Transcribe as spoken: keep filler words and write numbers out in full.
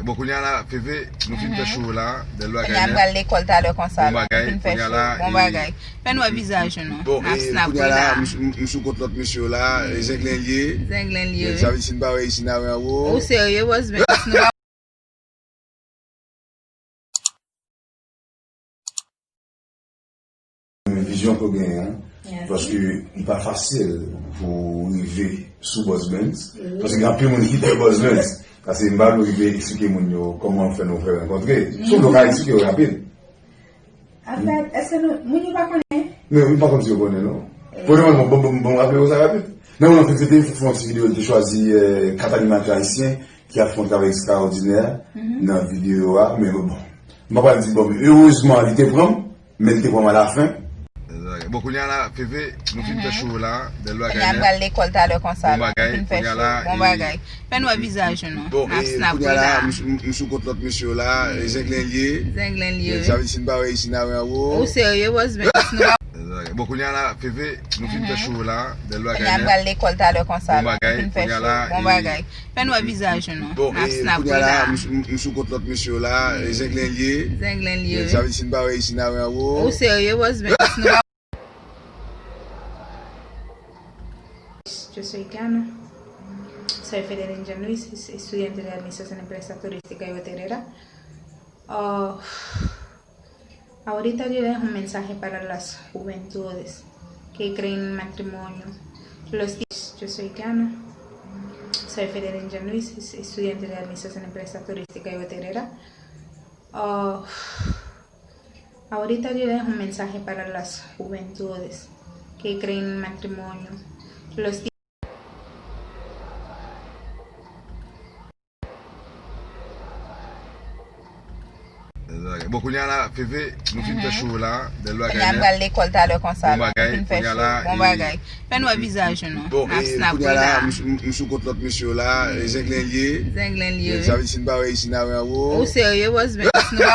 Bon, kounye a la, Feve, nou fin fè show la, bèl bagay nèt. Kounye a m pral lekòl talè konsa la, nou fin fè show, bon bagay. Fè n wè vizaj nou, bon, n ap snap kounye a la. M sou kont lòt mesye yo la, Zenglen l ye. Zenglen l ye. Sa vle di si n pa wè isin avè anwo. Ou serye, bòs, men nou pa vizyon ke w genyen an, paske li pa fasil pou w rive sou Buzz Bands, paske gen anpil moun ki pè Buzz Bands, paske m pa vle rive eksplike moun yo kòman fè nou fè rankontre. Sou nou ka eksplike yo rapid. Anfèt, èske nou, moun yo pa konnen? Men, m pa konn si yo konnen, non. Pou le moman, bon, bon, bon, raple yo sa rapid. Nan moman ke se te fè yon ti videyo, li te chwazi, eh, kat animatè ayisyen ki ap fè yon travay ekstraòdinè nan videyo a, men bon. M pa pral di, bon, erezman, li te pran m, men li te pran m alafen. Bon, kounye a la, Feve, nou fin fè show la, bèl bagay nèt. Kounye a m pral lekòl talè konsa la, nou fin fè show, bon bagay. Fè n wè vizaj nou, n ap snap kounye a la. M sou kont lòt mesye yo la, Zenglen l ye. Zenglen l ye. Sa vle di si n pa wè isin avè anwo. Ou serye, bòs, men nou pa Bon, kounye a la, Feve, nou fin fè show la, bèl bagay nèt. Kounye a m pral lekòl talè konsa la, nou fin fè show, bon bagay. Fè n wè vizaj nou, n ap snap kounye a la. M sou kont lòt mesye yo la, Zenglen l ye. Zenglen l ye. Sa vle di si n pa wè isin avè anwo. Ou serye, bòs, men nou pa Yo soy Gana. Soy Federin Jean Luis, es- estudiante de Administración de Empresa Turística y Hotelera. Oh, ahorita yo dejo un mensaje para las juventudes que creen en el matrimonio. Los di- Yo soy Gana. Soy Federin Jean Luis, es- estudiante de Administración de Empresa Turística y Hotelera. Oh, ahorita yo dejo un mensaje para las juventudes que creen en el matrimonio. Los di- Bon, kounye a la, Feve, nou fin fè show la, bèl bagay nèt. Kounye a m pral lekòl talè konsa la, nou fin fè show, bon bagay. Fè n wè vizaj nou, n ap snap kounye a la. M sou kont lòt mesye yo la, Zenglen l ye. Zenglen l ye. Sa vle di si n pa wè isin avè anwo. Ou serye, bòs, men nou pa